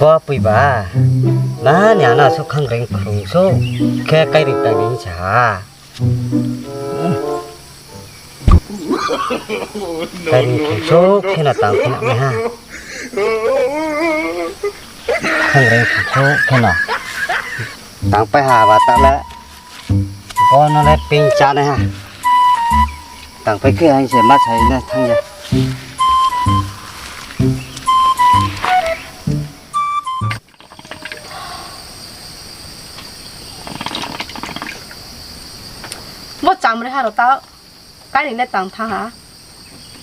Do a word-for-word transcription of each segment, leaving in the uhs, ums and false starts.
Bo poi ba, na ni ano asuh khangreng khrung suh khe kairi tang di sa ha. Kairi khrung suh khe no tang phi nai ha. Khangreng khrung suh khe no tang pai ha ba ta le. Bo no le ping chá nai ha. Tang pai khe hing se ma sai na thanng ya. Bo chamri ha rao ta, kairi le tang thanng ha.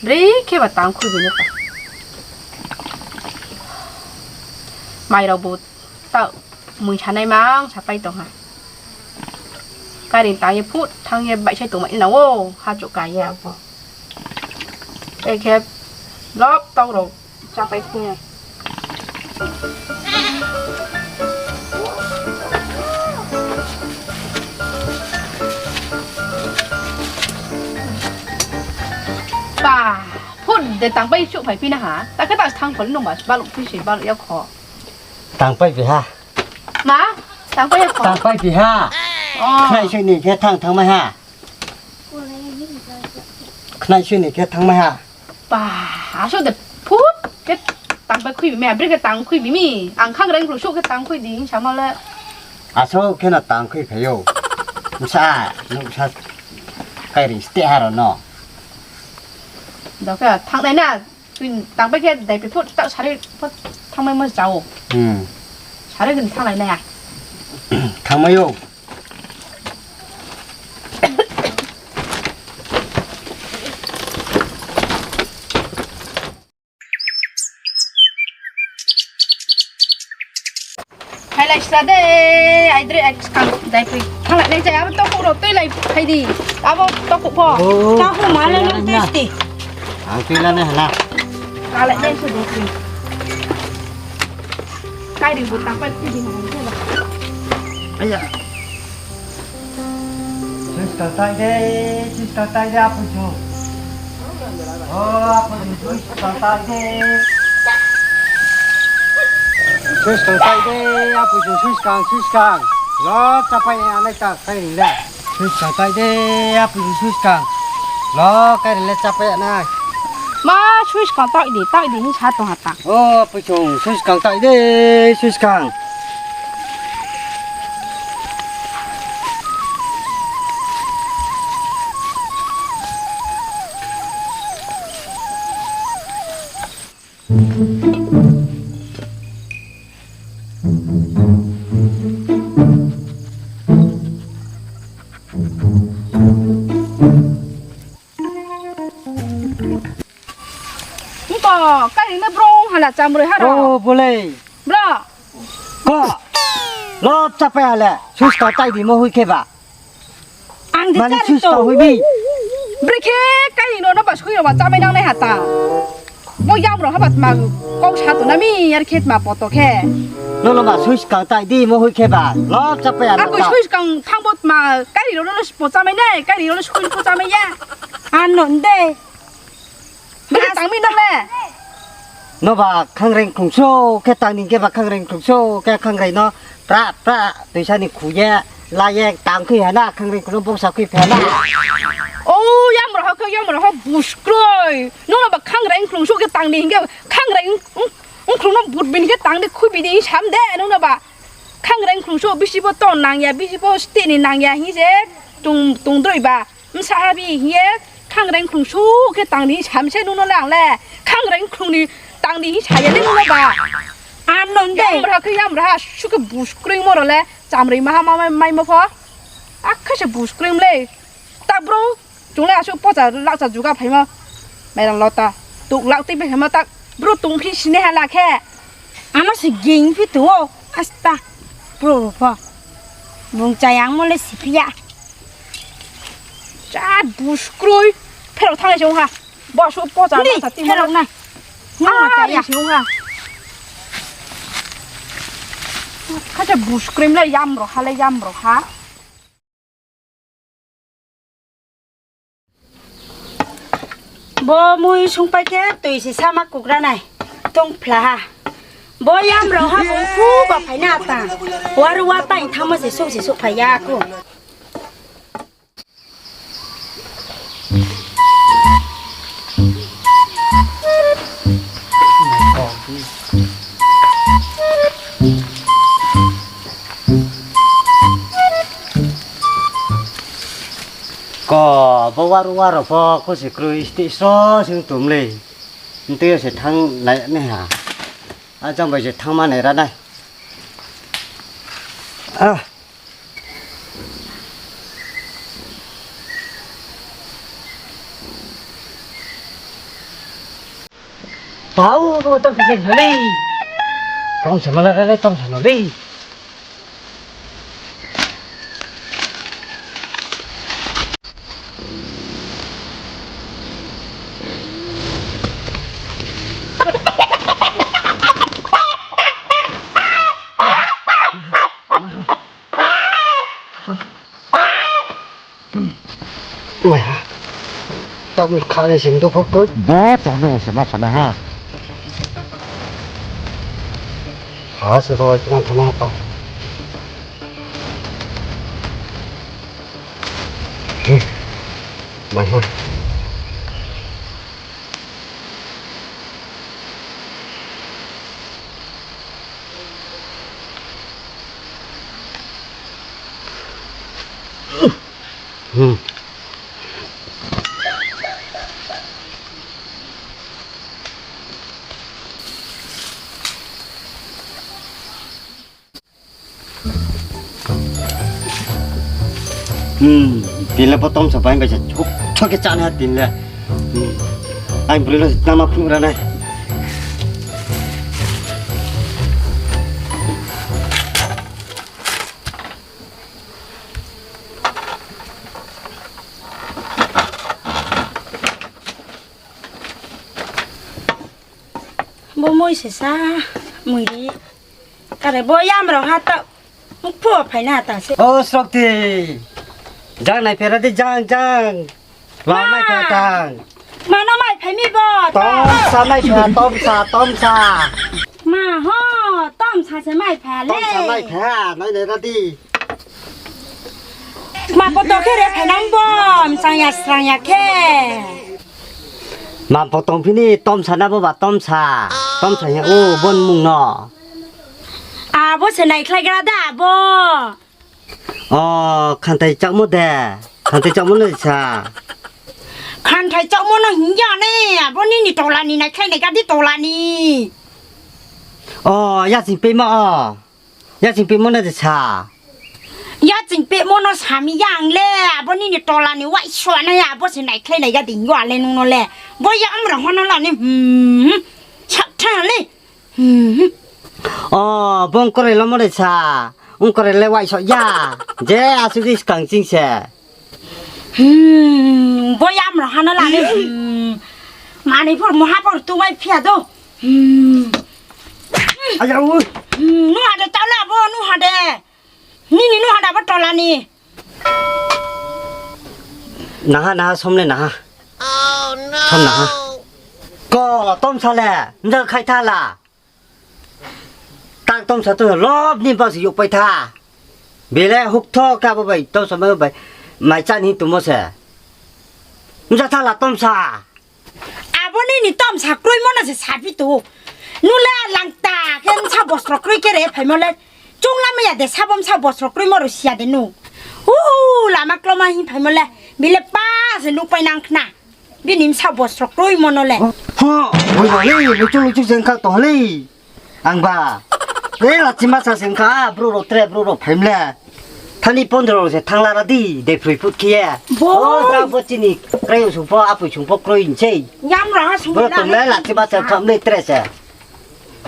Brekhe ba tang khui bi no ta. Mai rao bo ta mui sanai mang sapai tong ha. Kairi tang ye phut thanng ye baihsai tongmai nang ou, ha chouh ka ye abo. Ekhe lop tau rao chápai khui ye. Ba, phut de tangpai chouh phai phi na ha. Ta khe ta thanng kho le nung ba, baluh phi se baluh ya kho. Tangpai bi ha. Ma, tangpai ya kho. Tangpai bi ha. Khnai soi ni khe thanng thanngmai ha. Khnai soi ni khe thanngmai ha. Ba, asuh de phut khe tangpai khui bi mi, brekhe tang khui bi mi. Ang khangreng khrung suh khe tang khui di hing samo le. Asuh khe no tang khui phai ou. Bsa, nung bsa kairi steh ha rao no. Do khe thanng nai na. Tui tangpai khe daiphai phut ta sari phut thanngmai mo jao. Sari khe thanng nai na ha. Thanngmai ou. Phailai sla de, aidre, ai skang daiphai. Thannglai nai jai, abo tokhuh rao tuilai phai di. Abo tokhuh pho. Tokhuh ma le nung tui sti. Ang tui la nai ha na. Kalai nai se daiphai. Kairi bo tangpai khui di ha. Aya. Sui skang tai de, sui skang tai de, apui chung. O, apui chung, sui skang tai de. Sui skang tai de, apui chung, sui skang, sui skang. Lo, chápai ya nai ta, kairi le. Sui skang tai de, apui chung, sui skang. Lo, kairi le chápai ya nai. Ma, sui skang tai di, tai di, hing sa tong ha ta. O, apui chung, sui skang tai de, sui skang. Nko, kairi no brong hala chamroi ha rao. O, bolei. Bro. Ko. Lo chápai ha le. Sui skang tai di mo hoih khe ba. Ang de mani chari sui skang to. Hoih bi. Brekhe kairi no no ba sui rao ba chámai nang nai ha ta. Bo yam rao ha ba tma kau sa tong na mi, yar khe tma poto khe. Nono ba sui skang tai di mo hoih khe ba. Lo chápai ha le. Ako ta. Sui skang thanng bo tma kairi rao no no spo chámai nai, kairi rao no sui pho chámai ya. Ano de. Bini tang mi nang le. No ba khangreng khrung suh khe tang ni khe ba khangreng khrung suh khe khangreng no pra pra tuisa ni khu ye la ye tang khui ha na khangreng khrung no boksa khui phi ha na. O yam rao ha khe yam rao ha buskroi. Nono ba khangreng khrung suh khe tang ni hing khe khangreng khrung no but bini khe tang ni khui bini sam de nono ba. Khangreng khrung suh bisi pho ton nang ya, bisi pho steh ni nang ya hing se tong, tongdroi ba. Bsa ha bi hing ye khangreng khrung suh khe tang di hing sam se nono le ang le. Khangreng khrung ni tang di hing sa ya le nono ba. Ano de. Yam rao ha khe yam rao ha suh khe buskroi mo rao le chamroi maha ma mai, maimo pho. Akhe se buskroi le. Ta bro, chung le asuh pocha lakcha juga phaimo. Mairang lota, tuk lak tui bai phaimo ta bro tong phi sini ha la khe. Ano se ging phi tu o, asta. Bro rao pho. Bung chayang mo le si phi ya. Cha buskroi. Pherao thanng nai se ong ha. Bo asuh pocha lakcha tui pherao nai. Nung ma chaya se ong ha. Kha cha buskroi le yam rao ha le yam rao ha. Bo mui sungpai khe tui se sama kugra nai. Tong phla ha. Bo yamrao ha bung phu ba phai na ta. Waru wa taing thanngmo se souh se souhphai ya kho. Ko, bo waru wa rao pho kho se kroi, stih sro se ong tom le. Ntui yo se thanng nai nai ha. A jang bai se thanng ma nai ra nai. A. Pau, bo tong se no le. Tong se ma la le, tong se no le. Mai ha. Tau mi kha ni sing do phok tu. Bo tong ni se ma sana ha. Ha se roi tong tong tong. Mai ha. Hmm. Hmm, tin le bo tomsa bai bai se chok chok khe chá nai ha tin le. Hmm. Ai broi no nama phnuh ra nai. Bo moi se sa, moi ri. Kare bo yamrao ha ta, phu phai na ta se. O Srokti, jang nai phera di jang jang. Ma, ma mai phera tang. Ma no mai phai mi bo. Tomsa mai phera, tomsa, tomsa. Ma ho, tomsa se mai phai le. Tomsa mai phai, nai nai ra di. Ma poto khe re phainang bo, mchang ya srang ya khe. Ma poto phini tomsa na bo ba tomsa. Tomsa ya o bon mung no. Abo se naikhlai gra da abo. O, khanthai chakmo de. Khanthai chakmo no sa. Khanthai chakmo no hing ya ne, abo nini tola ni naikhlai nai gra di tola ni. O, yaching pehmo o. Yaching pehmo no de sa. Yaching pehmo no sami ya ang le, abo nini tola ni waihsoa nai, abo se naikhlai nai ya di hing yo ale nung no le. Bo yamrao ha no la ni, hmm, saktha le. Hmm. O, bo ongkore lomo de sa. Ongkore le waihsoa ya. Je asuh di skang ching se. Hmm, bo yamrao ha no la ni, hmm. Manipur, Mohapur tu wai phia do. Hmm. Aya u. Hmm, nuha de tau la bo, nuha de. Nini nuha da bo tola ni. Naha, naha, som le naha. Som naha. Ko, tomsa le, nja khai tha la. Tak tomsa to lob ni bas yuk pai tha. Bele huktho ka bo bai, tomsa mai bai. Mai chá ni tumo se. Nja tha la tomsa. Abo nini tomsa kroimo no se sabi to. Nung le langta khe bsa bosro kroi khe re phaimo le. Choung lamai ya de sabo bsa bosro kroimo rao si ya de nung. Uhu, lama kloma hing phaimo le. Bile pa se nung pai nang khna. Bini bsa bosro kroimo no le. Ho, boi no le, luchuk luchuk se ongkha tong ha le. Ang ba. Le lachima sa se ongkha, brouh rao tre, brouh rao phaimo le. Thani pondro rao se thanng la ra di, dephroi phut khe ye. Bo. O, jang bo chini, krai sung pho, apoi sung pho kroi hing sei. Yamrao ha sung brouh la tong le, lachima se ongkha mle tre se.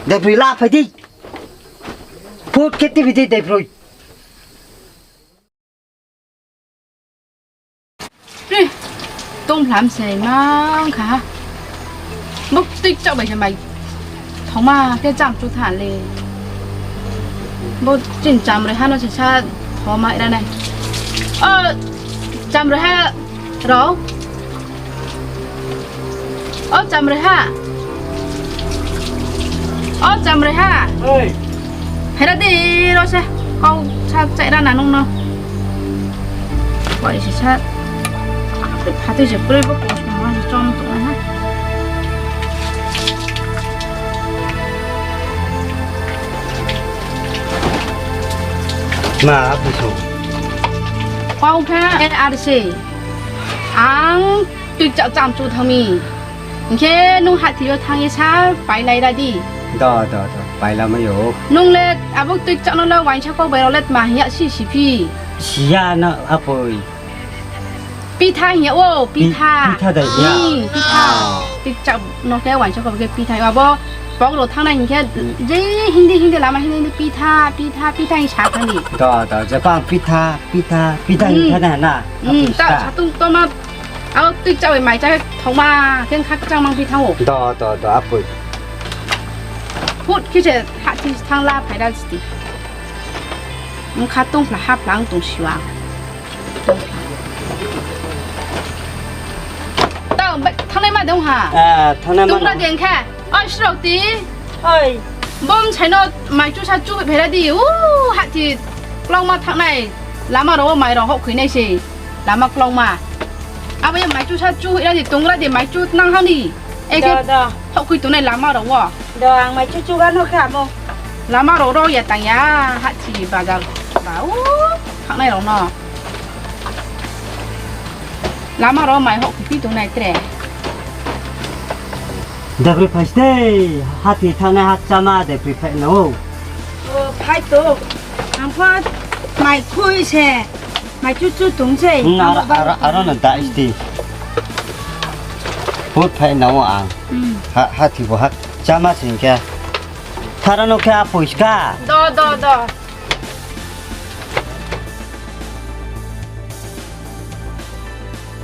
Dephroi la phai di. Phut khe tibi di dephroi. Ri, tong phlam se mang kha ha. Bo tui chak bai se mai. Thongma khe cham chu tha le. Bo chin cham roi ha no se sa thoma ra nai. O, cham roi ha rao. O, cham roi ha. O Chamraiha. Phai ra di, ro se. Kau sa chaih ra na nung no. Bai se sa. Phatui se kroi bo kosmo ma se chom tongnai ha. Ma, aphai song. Kau kha, e, ar se. Ang tuichaoh chamchu thanng mi. Hing khe nung hathi yo thanng ye sa pailai ra di. Do, do, do, pailamai ou. Nung le abo tuichaoh no le uaingsa kau bai rao le tma hing ya si si phi. Si ya na apoi. Pitha hing ya ou, pitha. Pitha dai ya? Pitha. Tuichaoh no khe uaingsa kau bai khe pitha hing ya. Abo pok rao thanngnai hing khe, je hing di hing di lama hing di pitha, pitha, pitha hing sa thanng di. Do, do, je kau ang pitha, pitha, pitha hing thanng nai na. Apoi ta sa. Satung toma. Abo tuichaoh bai mai chá khe thongma khe kha kchang mang phi thanng ou. Do, do, do, apoi. Phut khe se hathi thanng la phai ra sdi. Bkha tongphla haphla ang tong si wa. Tao, bai, thanngnai ma de ong ha. Thangnai ma tong ra de ong khe. Oi, srao ti. Oi. Bo bsai no mai chusa chu phai ra di. U, hathi klauma thanngnai. Lama rao wo mai rao houhkhoi nai se. Lama klauma. Abo ye mai chusa chu hoih ra di, tong ra di, mai chu nang ha ni. Ekhe houhkhoi tongnai lama rao wo. Do, ang mai chu chu ga no khe amo. Lama rao ro ya tang ya, hathi bazar ba, u, thanngnai rao no. Lama rao mai houhkhoi phi tongnai tre. Debri phai ste, hathi thanngnai ha cháma debri phai no. O, phai to. Ang pho mai khui se. Mai chu chu tong se. Aro no dai sti. Phut phai nao ang. Hathi bo ha cháma sing khe. Thara no khe apoi ska. Do, do, do.